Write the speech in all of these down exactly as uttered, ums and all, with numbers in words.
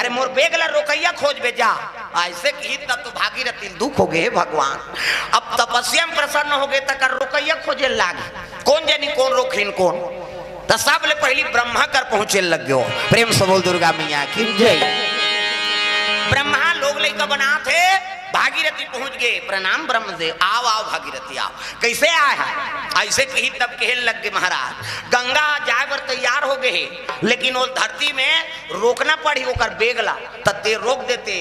मोर बेग ला रोकइया खोजबे जा।" अइसे किहिस तब तो भागीरथी ल दुख होगे, "हे भगवान, अब तपस्या म प्रसन्न होगे, तकर रोकइया खोजे लागे, कोन जनी कोन रोकहिन कोन।" त सबले पहिली ब्रह्मा कर पहुंचे लग गयो। प्रेम से बोल दुर्गा मैया की जय। ब्रह्मा लोग लइका बनात हे, भागीरथी पहुंच गे। "प्रणाम ब्रह्मदेव।" "आव, आव भागीरथी, आव।" "कइसे आय हस?" अइसे किहिस तब कहे लग गे, "महाराज, गंगा जाय बर तैयार होगे हे, लेकिन ओ धरती में रोकना पड़ही ओकर बेग ला, त तें रोक देते।"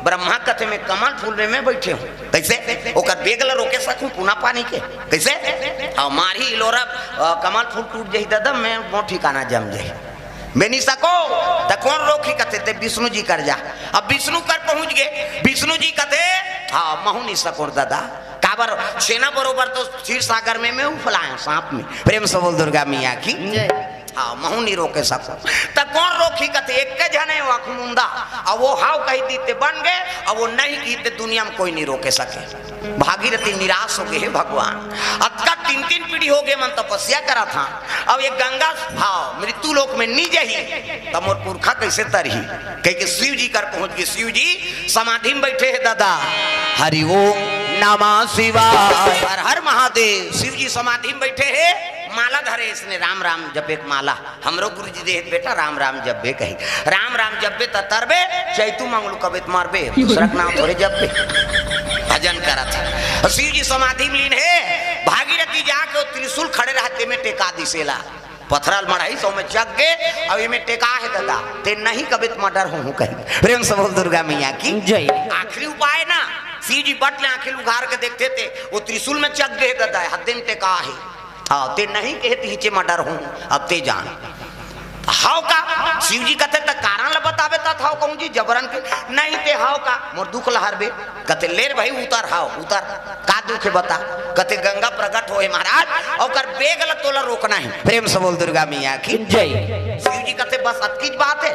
ब्रह्मा कथे, "मैं कमल फूल में मैं बइठे हंव, कइसे ओकर बेग ला रोके सकहूं पुना पानी के? कइसे?" "हव, मारही इलोरा, अ, कमल फूल टूट जही ददा, मैं मोर ठिकाना जम जही।" "मैं नइ सकों।" "त कोन रोकही?" कथे, "तें विष्णु जी कर जा।" अब विष्णु कर पहुंच गे, विष्णु जी कथे, "हव, महूं नइ सकों ददा, काबर छेना बरोबर तो क्षीर सागर में मैं उफलाय हंव सांप में।" प्रेम से बोल दुर्गा मैया की। जय। "हव, महूं नइ रोके सकों।" "त कोन रोकही?" कथे, "एक्के झन हे ओ आंखमुंदा, अउ ओ हव कहि दिस ते बन गे, अउ ओ नहीं किहिस ते दुनिया में कोई नइ रोके सके।" भागीरथी निराश होगे, "हे भगवान, अतका तीन-तीन पीढ़ी होगे, मैं तपस्या करत हंव, अब ए गंगा, हव, मृत्यु लोक में नइ जही, त मोर पुरखा कइसे तरही?" कहिके शिव जी कर पहुंच गे। शिव जी समाधि में बइठे हे ददा। हरि ओम नमः शिवाय। हर हर महादेव। शिव जी समाधि में बइठे हे, माला धरे हे इसने, "राम राम जपे के माला।" हमरो गुरुजी दे हे बेटा, "राम राम जपबे," कही। "राम राम जपबे त तरबे, चैतू मंगलू कबे त मरबे, दूसरा के नाम थोरे जपबे।" भजन करत हे। अउ शिव जी समाधि में लीन हे, भागीरथी जाके ओ त्रिशूल खड़े रहत हे तेमे टेका दिस एला। पथरा ल मढ़ाइस, ओमे चघ गे, अउ एमे टेका हे ददा, "तें नहीं कबे त मर्डर होहूं," कही। प्रेम से बोल दुर्गा मैया की जय। आखिरी उपाय ना, शिव जी बट ले आंखी ल उघार के देखथे ते ओ त्रिशूल में चघ गे हे ददा, हद्दे में टेका हे। "हव, तें नहीं कहे त हिचे मर्डर होहूं, अब तें जान।" "हव का?" शिव जी कथे, "त कारण ल बताबे त हव कहूं जी, जबरन के।" "नहीं, तें हव का, मोर दुख ल हरबे।" कथे, "ले रे भाई, उतर, हव, उतर। का दुख हे बता?" कथे, "गंगा प्रकट होहे महाराज, ओकर बेग ल तोला रोकना हे।" प्रेम से बोल दुर्गा मैया की जय। शिव जी कथे, "बस अतकीच बात हे?"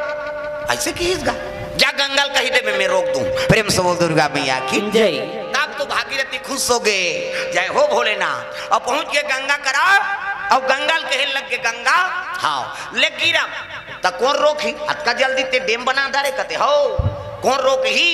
अइसे किहिस गा, "जा गंगा ल कहि देबे, मैं रोक दूं।" प्रेम से बोल दुर्गा मैया की जय। तब तो भागीरथी खुश होगे, "जय हो भोलेनाथ।" अउ पहुंच गे गंगा करा, अउ गंगा ल कहे लग गे, "गंगा, हव, ले गिर अब।" "त कोन रोकही? अतका जल्दी तें डेम बना डारे।" कथे, "हव, कोन रोकही?"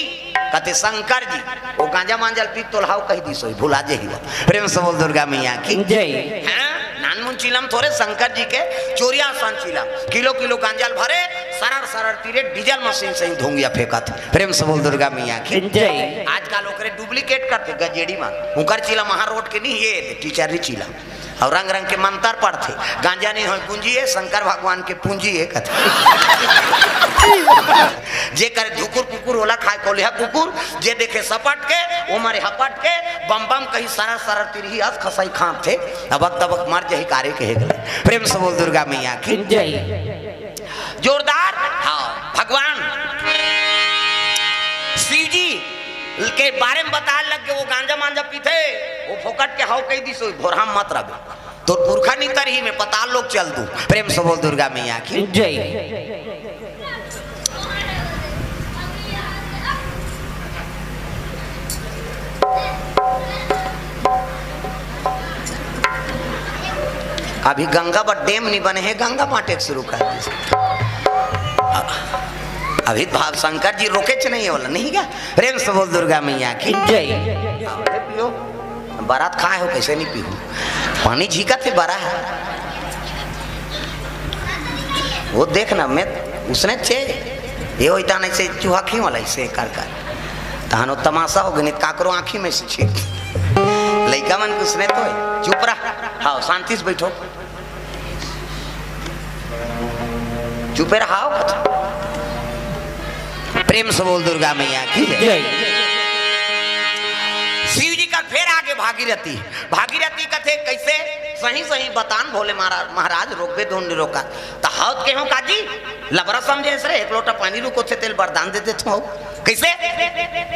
कथे, "शंकर जी, ओ गांजा मांजा ल पी के तोला हव कहि दिस होही, भुला जही ओ।" प्रेम से बोल दुर्गा मैया की जय। हां, नानमुन चिलम थोरे शंकर जी के, चोरिया असन चिलम, किलो किलो गांजा ल भरे, सरर सरर तीरे, डीजल मशीन सही धुंगिया फेंकत। प्रेम से बोल दुर्गा मैया की जय। आजकल ओकरे डुप्लीकेट करथे गजेड़ी मन, उंकर चिलम महारोड के नहीं, ए टीचर नहीं चिलम। अउ रंग रंग के मंतर पढ़थे, गांजा नहीं होय गुंजी हे, शंकर भगवान के पूंजी हे कथे। जे करे धुकुर कुकुर, ओला खाय कोलिहा कुकुर, जे देखे सपट के, ओ मरे हपट के, बम बम कही सरर सरर तिरही अस खसई खांपथे, अबक तबक मर जही कारे कहे गले। प्रेम से बोल दुर्गा मैया की जय। जोरदार, हां, भगवान शिव जी के बारे में बताय लग गे, ओ गांजा मांजा पीथे, ओ फोकट के हव कहि दिस होही, भोरहा मत रबे। तोर पुरखा नइ तरही, मैं पताल लोक चल दूं। प्रेम से बोल दुर्गा मैया की जय। अभी गंगा बर डेम नइ बने हे, गंगा बांटे के शुरू कर दिस। अभी भाव शंकर जी रोकेच नहीं हे ओला, नहीं गा? प्रेम से बोल दुर्गा मैया की जय। अरे पियो, बरात खाय हो, कइसे नइ पीहू? पानी झींकत हे बरा हे। ओ देख ना, मैं उसने चे, ये होइता नहीं से चुहाखी वाला इसे कर कर। तहन ओ तमाशा होगे, नहीं त काकरो आंखी में से छींक। लइका मन के उसने तो हे। चुप रह। हां, शांति से बइठो। चुपे रहा हो। प्रेम से बोल दुर्गा मैया की जय। जय। शिव जी कर फेर आगे भागीरथी। भागीरथी कथे, "कइसे? सही सही बतान भोले महाराज, महाराज रोकबे धुन नइ रोका।" त हव त कहेंव काजी, लबरा समझे हस रे, एक लोटा पानी रुकोथे तेला बरदान दे देथंव। कइसे?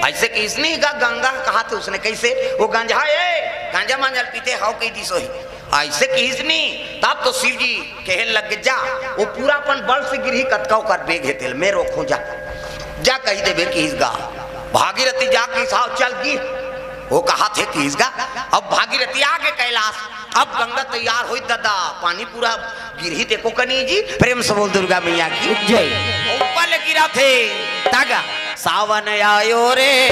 अइसे किहिस नहीं गा, गंगा कहाथे उसने। कइसे? ओ गंजहा ए, गांजा मांजा ल पीथे, हव कहि दिस होही। अइसे किहिस नहीं, तब तो शिव जी कहे लग गे, "जा, ओ पूरा अपन बल से गिरही, कतका ओकर बेग हे तेला मैं रोकहूं, जा।" जा कहि देबे किहिस गा। भागीरथी जा किहिस, "हव, चल गिर।" ओ कहाथे किहिस गा। अब भागीरथी आगे कैलाश, अब गंगा तैयार होइस ददा, पानी पूरा गिरही देखो कनी जी। प्रेम से बोल दुर्गा मैया की जय। ऊपर ले गिरा थे। तागा, सावन आयो रे,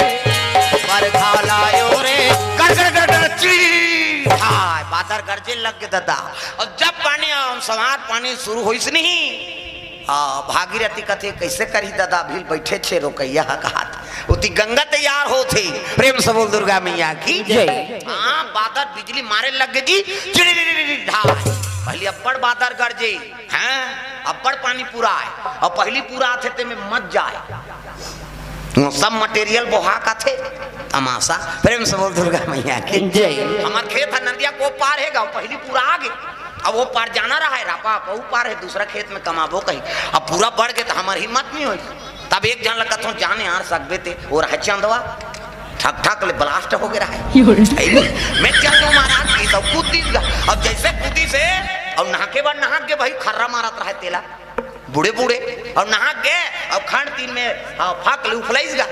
बरखा लायो रे, गड़ गड़ गड़ गड़, चीड़, हाय, बादर गरजे लग गे ददा। अउ जब पानी, अउ सवार पानी शुरू होइस नहीं, आ, भागीरथी कथे, "कइसे करही ददा, अभी बइठे छे रोकइया ह," कहात। ओती गंगा तैयार होथे, प्रेम से बोल दुर्गा मैया की जय। हाँ, बादर बिजली मारे लग गे जी, चिड़ी ढाय। पहली अब्बड़ बादर गरजे, हैं, अब्बड़ पानी पूरा आय, अउ पहली पूरा आथे ते में मत जाय। वो सब material बोहा कथे, तमाशा। प्रेम से बोल दुर्गा मैया की जय। हमर खेत ह नदिया को पार हे गा, पहली पूरा आगे, अब वो पार जाना रहा है, रापा, अब वो पार है, दूसरा खेत में कमाबो कही, अब पूरा बढ़ गे त हमर हिम्मत नहीं होई। तब एक झन ल कथों, "जाने यार सकबे ते, वो रहे चंदवा, ठक ठक ले blast हो गे रहा है।" मैं चल दूं महाराज की, सब कूद दीस गा। अब जइसे कूदिस हे, अउ नहाके बर नहाके भाई खर्रा मारत रहा है तेला, बूड़े बूड़े, अउ नहा गे, अउ खंड तीन में, हाँ, फाक ले उफलाइस गा।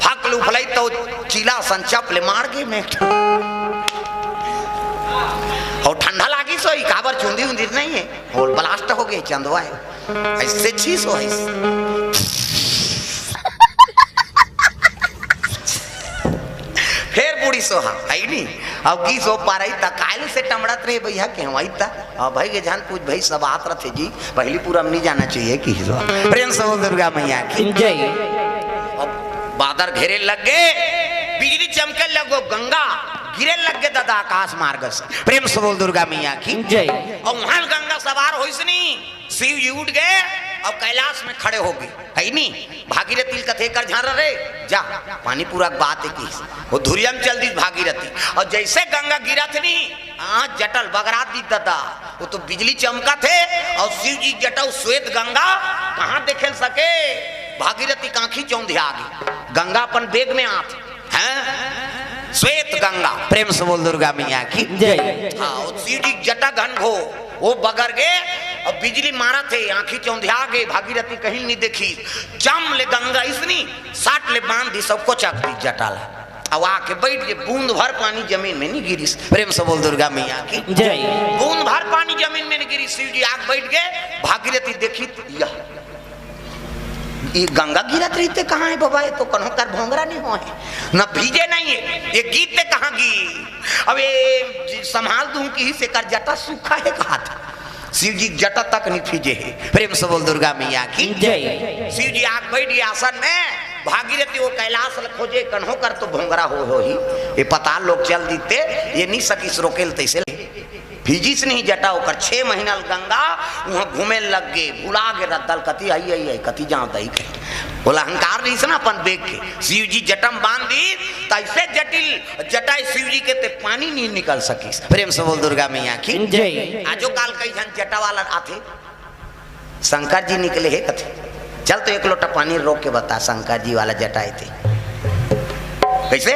फाक ले उफलाइस त चीला असन चप ले मार गे में। अउ ठंडा लागिस होही, काबर चुंदी उंदी नहीं है, अउ blast हो गे चंदवा हे। अइसे छीस होइस। फेर बूड़िस होहा, हइ नी? अब गीस ओ पारई त कायल से टमड़त रहे भइया के हवाई त। अब भाई के जान पूछ भाई, सब आत रथे जी, पहली पूरा में नहीं जाना चाहिए कि हिजवा। प्रेम से बोल दुर्गा मैया की जय। अब बादर घेरे लग गे, बिजली चमके लगो, गंगा गिरे लग गे ददा आकाश मार्ग से। प्रेम से बोल दुर्गा मैया की जय। अउ वहां गंगा सवार होइस नहीं, शिव जी उठ गे अउ कैलाश में खड़े हो गे, हइ नी? भागीरथी ल कथे, "कर झार रे, जा, पानी पूरा के बात हे," किहिस। वो धुरिया में चल दीस भागीरथी, अउ जइसे गंगा गिरत हे नी, हाँ, जटा ल बगरा दीस ददा। वो तो बिजली चमकत हे, अउ शिव जी के जटा, वो श्वेत गंगा, कहाँ देखे ल सके? भागीरथी के आंखी चौंधिया गे, गंगा अपन बेग में आत हे। हैं? श्वेत गंगा, प्रेम से बोल दुर्गा मैया की जय। हाँ, वो शिव जी के जटा घन घोर, वो बगर गे, अउ बिजली मारत हे, आंखी चौंधिया गे, भागीरथी कहीं नहीं देखिस, चम ले गंगा अइसनी, सट ले बांध दीस, सबको चक दीस जटा ला। अउ आके बइठ गे, बूंद भर पानी जमीन में नहीं गिरिस। प्रेम से बोल दुर्गा मैया की जय। बूंद भर पानी जमीन में नहीं गिरिस, शिव जी आके बइठ गे, भागीरथी देखिस, यह ये गंगा गिरत रहिस ते कहाँ हे बबा, ये तो कन्हो कर भोंगरा नहीं होय, न भीजे नहीं हे, ये गीस ते कहाँ गीस? अब ये संभाल दूं किहिस, एकर जटा सूखा हे कहाथे। शिव जी के जटा तक नहीं भीजे हे। प्रेम से बोल दुर्गा मैया की जय। शिव जी आके बइठ गे आसन में, भागीरथी वो कैलाश ल खोजे, कन्हो कर तो भोंगरा होय होही, ये पताल लोक चल दीस ते, ये नहीं सकिस रोके ल तइसे ले। भीजिस नहीं जटा ओकर, छह महीना ल गंगा उहाँ घूमे लग गे, भुला गे रद्दा ल, कति आई, आई, आई, कति जांव दई कहे। ओला अहंकार रहिस ना अपन बेग के, शिव जी जटा म बांध दीस, त अइसे जटिल जटा हे शिव जी के, ते पानी नहीं निकल सकिस। प्रेम से बोल दुर्गा मैया की जय। आजो काल कई झन जटा वाला आथे, शंकर जी निकले हे कथे, चल तो एक लोटा पानी रोक के बता, शंकर जी वाला जटा हे ते। कइसे?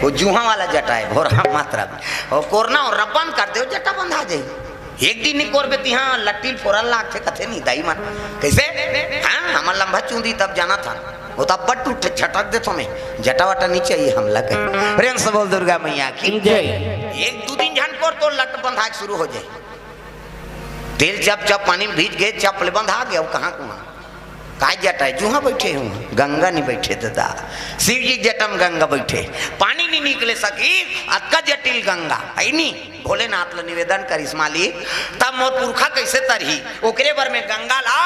वो जूहा वाला जटा हे, भोरा मात्रा में। अउ कोरना अउ रब्बन कर दे, जटा बंधा जाही। एक दिन नहीं कोरबे तिहाँ लट्टी ल फोरन लागथे कथे नहीं दाई मन। कइसे? हाँ, हमर लंबा चूंदी तब जाना था। वो तो अब्बड़ टूट झटक देथों मैं। जटा वटा नहीं चाहिए हमला कहे। प्रेम से बोल दुर्गा मैया की जय। एक दू दिन झन कोर तो लट बंधा के शुरू हो जाही। तेल चप चप पानी में भीज गे, चप ले बंधा गे, अब कहाँ कुआं? काय जटा हे? जूहा बइठे हूँ, गंगा नहीं बइठे ददा। शिव जी जटा म गंगा बइठे, पानी नहीं निकले सकिस, अतका जटिल गंगा, हइ नी? भोलेनाथ ल निवेदन करिस, मालिक, तब मोर पुरखा कइसे तरही? ओकरे बर में गंगा ला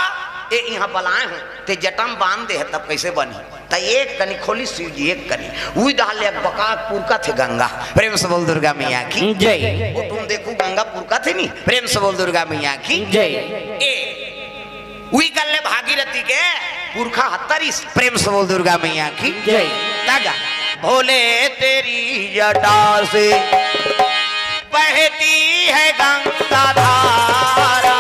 ए इहाँ बलाए हूँ, ते जटा म बांध दे हे, तब कइसे बनही? त एक कनी खोलिस शिव जी, एक कनी। उही डहर ले बका पुरकत हे गंगा। प्रेम से बोल दुर्गा मैया की जय। वो तुम देखू गंगा पुरकत हे नी, प्रेम से बोल दुर्गा मैया की जय। ए, उही कर ले भागीरथी के पुरखा ह तरिस। प्रेम से बोल दुर्गा मैया की जय। तागा, भोले तेरी जटा से बहती है गंगा धारा।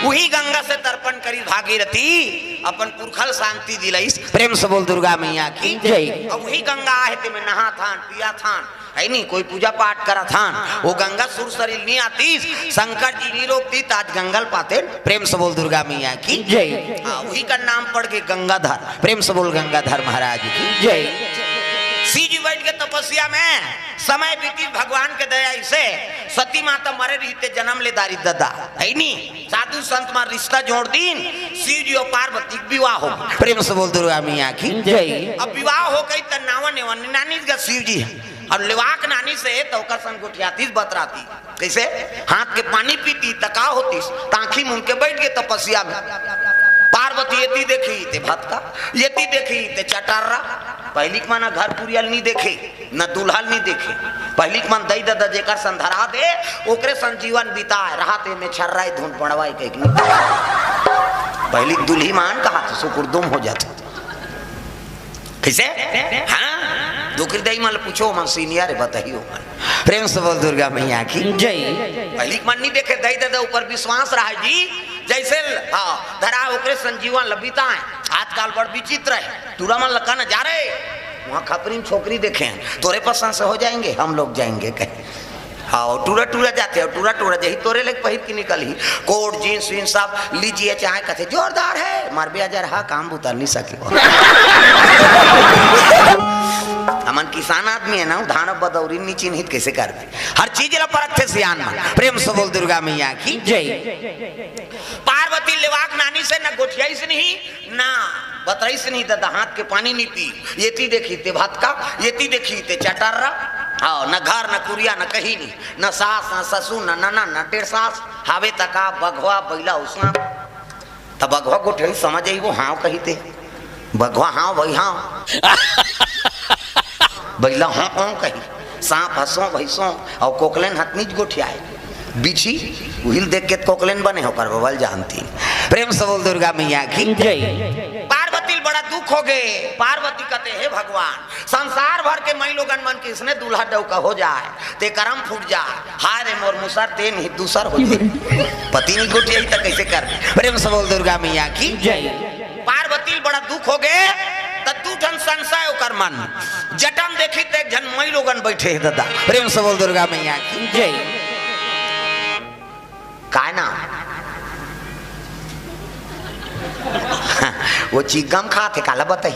उही गंगा से तर्पण करिस भागीरथी, अपन पुरखा ल शांति दिलाइस। प्रेम से बोल दुर्गा मैया की जय। अब उही गंगा आहे, तेमे नहाथन, पियाथन, हइ नी? कोई पूजा पाठ करथन, वो गंगा सुर सरीर नहीं आतिस, शंकर जी नहीं रोकतिस, त आज गंगा ल पातेन। प्रेम से बोल दुर्गा मैया की जय। हाँ, उही का नाम पड़ गे गंगाधर। प्रेम से बोल गंगाधर महाराज की जय। शिव जी बैठ के तपस्या में समय बीतिस, भगवान के दया से सती माता मरे रहिते जन्म ले डारिस ददा, है नी? साधु संत मन रिश्ता जोड़ दिन, शिव जी और पार्वती के विवाह हो। प्रेम से बोल दुर्गा मैया की जय। अब विवाह हो गई त नावा नेवा नानिस गा शिव जी, और लेवाक नानिस हे त ओकर संग गोठियातिस बतरातिस। कइसे? हाथ के पानी पीतिस त का होतिस? त आँखी मूंद के बैठ गे तपस्या में। पार्वती एती देखिस ते भतका, एती देखिस ते चटर्रा। पहिली के मन घर कुरिया ल नी देखे, न दूल्हा ल नी देखे। पहिली के मन दई ददा जेकर संग धरा दे, ओकरे संग जीवन बिताय, रहत हे में छर्राई धुन पड़वाई कहिके नी। पहिली के दुल्ही मन कहाथे सुकुरदुम हो जाथे। कइसे? हाँ, दुखरी दई मन ल पूछो, ओमन senior हे, बताही ओमन। प्रेम से बोल दुर्गा मैया की जय। पहिली के मन नी देखे, दई ददा ऊपर विश्वास रहय जी, जइसे ल-, हाँ, धरा ओकरे संग जीवन ल बिताय। आजकल बड़ विचित्र हे, टूरा मन ल कहना जा रे, वहाँ खपरी में छोकरी देखे हन, तोरे पसंद से हो जाएंगे, हम लोग जाएंगे कहे। हाँ, टूरा टूरा जाथे, अउ टूरा टूरा जाही, तोरे लइक पहिर के निकलही, कोट, जींस वींस सब लीजिए चाहे कथे, जोरदार हे, मरबे अजर हा, काम बुता नी सके। हमन किसान आदमी हन ना, धान अब बदौरी नी चिन्हित, कइसे करबे? हर चीज ला परखथे सियान मन। प्रेम से बोल दुर्गा मैया की जय। पार्वती लेवाक नानिस हे, न गोठियाइस नहीं, ना बतराइस नहीं, ददा हाथ के पानी नी पी। एती देखिस ते भतका, एती देखिस ते चटर्रा। हाँ, न घर, न कुरिया, न कहीं नी, न सास, न ससुर, न ननद, न टेढ़ सास। हावे त का बघवा, बइला, उसना। त बघवा गोठियाही समझ आही, वो हाँव कहिथे। बघवा हाँव भई हाँव। बइला हों हों कही, सांप ह सों भई सों, अउ कोकलेन हतनीच गोठियाय। बिछी, उही ल देख के त कोकलेन बने हो, पर बबल जानती। प्रेम से बोल दुर्गा मैया की जय। पार्वती ल बड़ा दुख हो गे। पार्वती कथे, हे भगवान, संसार भर के मई लोगन मन के इसने दूल्हा डौका हो जाय, ते करम फूट जाय। हाय रे मोर मुसर, ते नहीं दूसर हो जाय। पति नी गोठियाही त कइसे कर? प्रेम से बोल दुर्गा मैया की जय। पार्वती ल बड़ा दुख हो गे, त दू ठन संशय ओकर मन। जटा म देखिस त एक झन मई लोगन बइठे हे ददा। प्रेम से बोल दुर्गा मैया की जय। काय नाम? वो चिग्गम खाथे, काला बताही।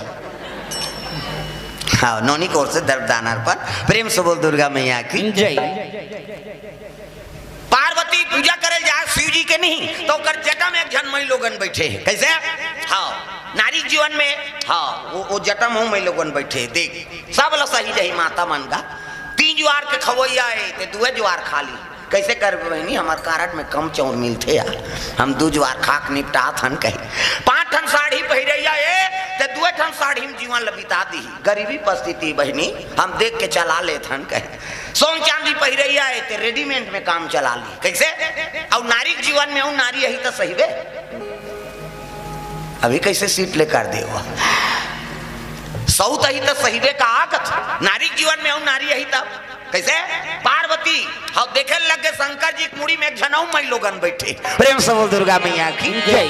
हाँ, नोनी कोर से दर्प दान अर्पण। प्रेम से बोल दुर्गा मैया की जय। पार्वती पूजा करे जाय शिव जी के नहीं, त ओकर जटा म एक झन मई लोगन बइठे हे। कइसे? हाँ, नारी जीवन में, हाँ, वो, वो जटा म मई लोगन बइठे हे। देख, सब ल सही जाही माता मन गा। तीन जुआर के खवइया हे, ते दुए जुआर खा ली। कइसे करबे बहिनी, हमर कारड में कम चाउर मिलथे यार, हम दू जुआर खा के निपटात हन कही। पाँच ठन साड़ी पहिरइया हे, ते दुए ठन साड़ी म जीवन ल बिता दिही। गरीबी परिस्थिति बहिनी, हम देख के चला लेत हन कही। सोन चांदी पहिरइया हे, ते readymade में काम चला ली। कइसे? अउ नारी के जीवन में अउ नारी अही त सहिबे। अभी कइसे सीट ले कर दे वो? सऊत अही त सहिबे का कथे? नारी के जीवन में अउ नारी अही त कइसे? पार्वती, हाँ, देखे लगे शंकर जी के मुड़ी में एक झन अउ मई लोगन बइठे। प्रेम से बोल दुर्गा मैया की जय।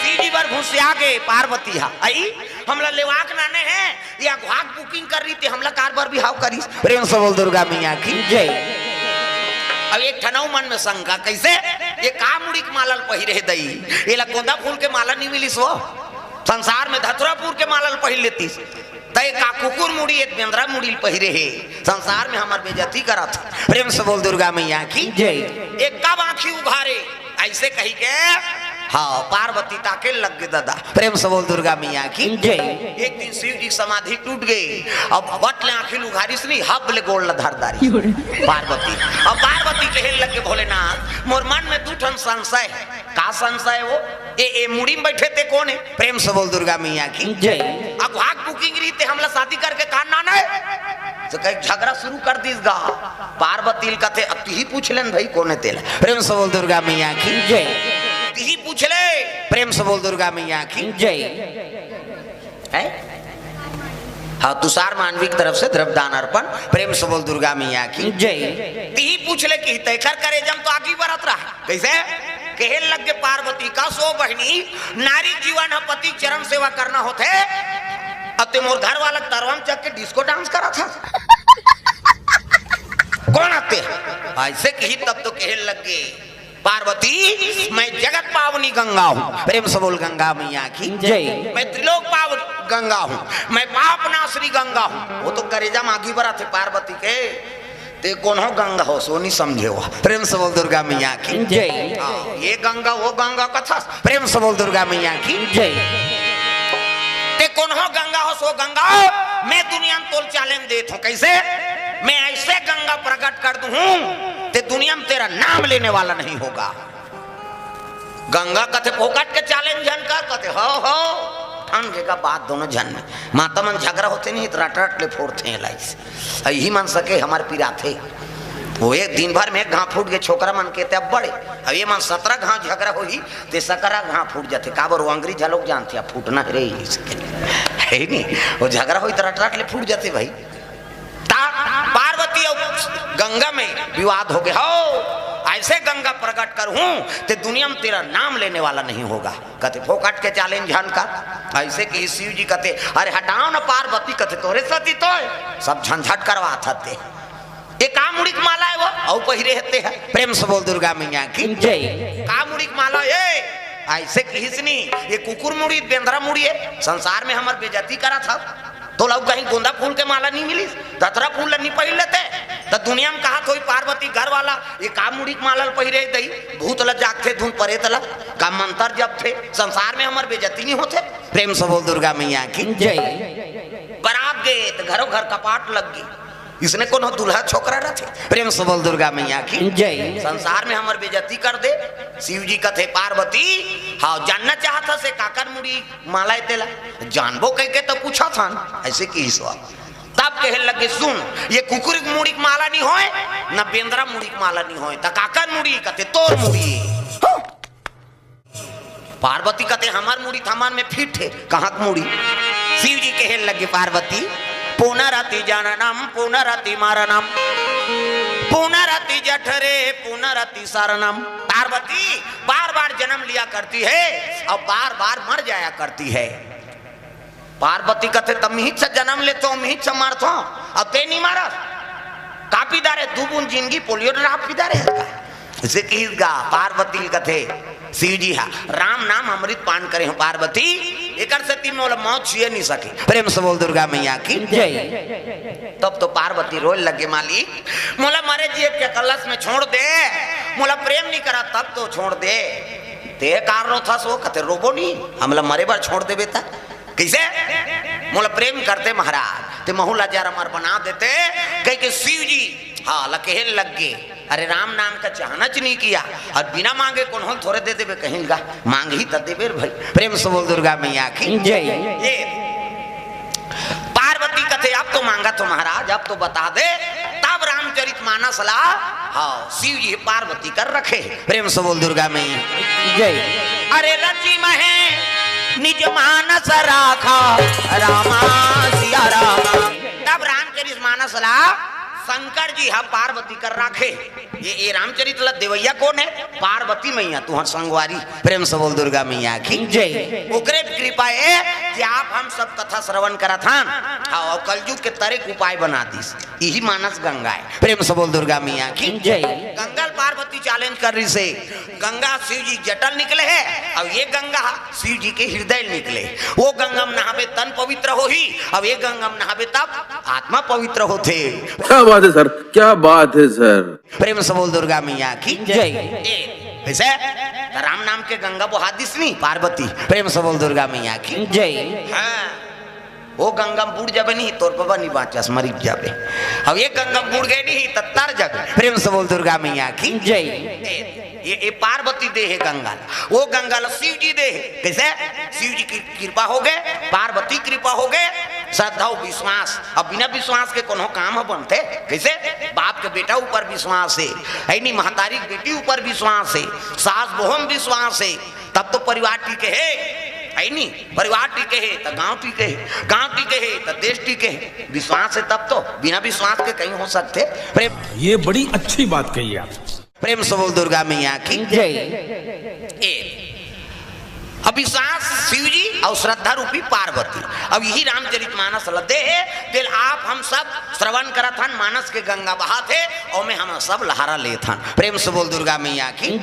शिव जी बर घुसिया गे पार्वती हा, अई, हमला लेवाक नाने हे, या घाक booking कर रही थी, हमला कार बर बिहाव करिस। प्रेम से बोल दुर्गा मैया की जय। अब एक ठन अउ मन में शंका, कइसे? ये का मुड़ी के माला ल पहिरे हे दई? एला गोंदा फूल के माला नी मिलिस वो? संसार में धतुरापुर के माला ल पहिर लेतिस। त ये का कुकुर मुड़ी, ये बेंदरा मुड़ी ल पहिरे हे? संसार में हमर बेइज्जती करत हे। प्रेम से बोल दुर्गा मैया की जय। एक का आँखी उघारे, अइसे कहिके, हाँ, पार्वती ताके लग गे ददा। प्रेम से बोल दुर्गा मैया की जय। एक दिन शिव जी के समाधि टूट गे, अब बट ले आँखी ल उघारिस नहीं, हब ले गोड़ ल धर डारिस पार्वती। अब पार्वती कहे लग गे, भोलेनाथ, मोर मन में दू ठन संशय हे। का संशय हे वो? ए, ए मुड़ी में बइठे ते कोन हे? प्रेम से बोल दुर्गा मैया की जय। अब घाक booking रही ते हमला शादी करके का नाने? त कहे झगरा शुरू कर दिस गा। पार्वती ल कथे, अब तिही पूछ ले न भई कोन हे तेला। प्रेम से बोल दुर्गा मैया की जय। तिही पूछ ले। प्रेम से बोल दुर्गा मैया की जय। हैं? हाँ, तुषार मांडवी की तरफ से द्रव्य दान अर्पण। प्रेम से बोल दुर्गा मैया की जय। तिही पूछ ले कि तेखर करेजा म तो आगी बरत रहा। कइसे? कहे लग गे पार्वती, कस ओ बहिनी, नारी जीवन ह पति चरण सेवा करना होथे, अब ते मोर घर वाला तरवा म चघ के disco dance करत हस। कोन आते? अइसे कही तब तो कहे लग गे, पार्वती, मैं जगत पावनी गंगा हूँ। प्रेम से बोल गंगा मैया की जय। मैं त्रिलोक पावनी गंगा हूँ, मैं पाप नाशनी गंगा हूँ। वो तो करेजा मागी बरा थे पार्वती के। ते कोनो गंगा हो, सोनी समझे हो। प्रेम से बोल दुर्गा मैया की। जय। हाँ, ये गंगा, वो गंगा कथा। प्रेम से बोल दुर्गा मैया की। जय। ते कोनो गंगा हो, सो गंगा हो, मैं दुनिया में तोल challenge देत हूँ। कैसे? मैं ऐसे गंगा प्रकट कर दूँ, ते दुनिया में तेरा नाम लेने वाला नहीं होगा। गंगा कथे फोकट के challenge झन कर, कथे हो हो। ठन के का बात दोनों झन में। माता मन झगड़ा होते नहीं तो रट रट ले फोड़ते हैं लाइस। यही मन सके हमारे पिराथे। वो एक दिन भर में एक घाव फूट के छोकरा मन के ते अब बड़े। अब ये मन सत्रह घाव झगड़ा होही, ते सकरा घाव फूट जाते। काबर वो अंग्रेज लोग जानते हैं, फूटना है रे इसके। है ही नहीं। वो झगड़ा होई तो रट रट ले फूट जाते भाई। ता पार्वती और गंगा में विवाद हो गया। हो, ऐसे गंगा प्रकट कर हूँ, ते दुनिया में तेरा नाम लेने वाला नहीं होगा। कथे फोकट के challenge झन कर। ऐसे कि शिव जी कथे, अरे हटाओ ना पार्वती, कथे तोरे सती तो है, सब झंझट करवा था ते। ये का मुड़ी के माला है वो? औ पहिरे हते है। प्रेम से बोल दुर्गा मैया की। जय। का मुड़ी के माला है? ऐसे किहिस नी, ये कुकुर मुड़ी, बेंदरा मुड़ी है, संसार में हमर बेइज्जती करा था। तो लोग कहीं गोंदा फूल के माला नहीं मिली, धतरा फूल नहीं पहिर लेते। तो दुनिया में कहा थोड़ी पार्वती घर वाला, ये का मुड़ी के माला पहिरे दई, भूत ल जागथे धुन परेत ल, का मंत्र जपथे, संसार में हमर बेइज्जती नहीं होते। प्रेम से बोल दुर्गा मैया की। जय। बरात गए तो घरों घर कपाट लग गई। इसने कोनो दूल्हा छोकरा रथे। प्रेम से बोल दुर्गा मैया की। जय। संसार में हमर बेइज्जती कर दे। शिव जी कथे पार्वती, हाँ, जानना चाहत हस से काकर मुड़ी माला है तेला। जानबो कह के तो पूछा था न, ऐसे किहिस वा। तब कहे लगे, सुन, ये कुकुर के मुड़ी के माला नहीं होए, ना बेंदरा मुड़ी के माला नहीं होए, त काकर मुड़ी? कथे तोर मुड़ी। पार्वती कथे, हमर मुड़ी थमान में फिट है, कहाँ के मुड़ी? शिव जी कहे लगे, पार्वती, पुनरति जननम पुनरति मरणम, पुनरति जठरे पुनरति शरणम। पार्वती, बार बार जन्म लिया करती है और बार बार मर जाया करती है। पार्वती कथे, तब मिहित से जन्म लेतो, मिहित से मरतो, अब ते नहीं मरत। का पीदा रे, दू बूंद जिंदगी पोलियो ड्राप पीदा रे का? इसे किहिस गा, पार्वती कथे, शिव जी हा, राम नाम अमृत पान करे हो पार्वती, एकर सेती मोला मौत छुए नहीं सके। प्रेम से बोल दुर्गा मैया की। जय। तब तो पार्वती रोए लगे, मालिक, मोला मरे जिए के कलश में छोड़ दे, मोला प्रेम नहीं करा तब तो छोड़ दे। ते कार रोथस वो? कथे, रोबो नहीं, हमला मरे बर छोड़ देबे त। कैसे? मोला प्रेम करते महाराज, ते महू ला जर अमर बना देते, कह के शिव जी, हाँ, लकेहन लग गए। अरे राम नाम का चाहना च नहीं किया, और बिना मांगे कोनो ल थोड़े दे देबे कहीं गा, मांगही त देबे रे भाई। प्रेम से बोल दुर्गा मैया की। जय। ये पार्वती कथे, अब तो मांगा तो महाराज, अब तो बता दे। तब रामचरित मानस ला, हाँ, शिव जी पार्वती कर रखे। प्रेम से बोल दुर्गा मैया। जय। अरे रचि महे निज मानस राखा, रामा सिया रामा। तब रामचरित मानस ला शंकर जी हा पार्वती कर राखे। ये, ये रामचरित ला देवैया कौन है? पार्वती मैया, तुहर संगवारी। प्रेम से बोल दुर्गा मैया की। जय। ओकरे कृपा है कि आप हम सब कथा श्रवण करत हन। हाँ, और कलयुग के तरे के उपाय बना दीस। यही मानस गंगा है। प्रेम से बोल दुर्गा मैया की। जय। गंगा ल पार्वती challenge कर रही से, गंगा शिव जी जटा ल निकले है, अब ये गंगा शिव जी के हृदय ल निकले। वो गंगा में नहाबे तन पवित्र होही, अब ये गंगा में नहाबे तब आत्मा पवित्र होथे। क्या बात है सर, क्या बात है सर। प्रेम से बोल दुर्गा मैया की। जय। ए, कैसे? राम नाम के गंगा बहा दिस नी पार्वती। प्रेम से बोल दुर्गा मैया की। जय। हाँ। वो गंगा में बूड़ जाबे नहीं, तोर बाबा नहीं बाँचस, मरिक जाबे। अब ये गंगा में बूड़ गए नहीं, त तर जाबे। प्रेम से बोल दुर्गा मैया की। जय। ए, ये, ये पार्वती दे है गंगा ला। वो गंगा ला शिव जी दे है। कैसे? शिव जी की कृपा हो गए, पार्वती कृपा हो गए, श्रद्धा और विश्वास। अब बिना विश्वास के कोनो काम ह बनथे? कैसे? बाप के बेटा ऊपर विश्वास है, है नी? महतारी के बेटी ऊपर विश्वास है, सास बहू में विश्वास है, तब तो परिवार टिके है, है नी? परिवार टिके है, त गांव टिके है, गांव टिके है, त देश टिके है। विश्वास है तब तो, बिना विश्वास के कहीं हो सकथे? प्रेम ये बड़ी अच्छी बात कही आप। प्रेम से बोल दुर्गा मैया की। जय। ए, अब विश्वास शिव जी और श्रद्धा रूपी पार्वती। अब यही रामचरित मानस लदे है, तेल आप हम सब श्रवण करत हन, मानस के गंगा बहात है, और में हम सब लहारा लेत हन। प्रेम से बोल दुर्गा मैया की।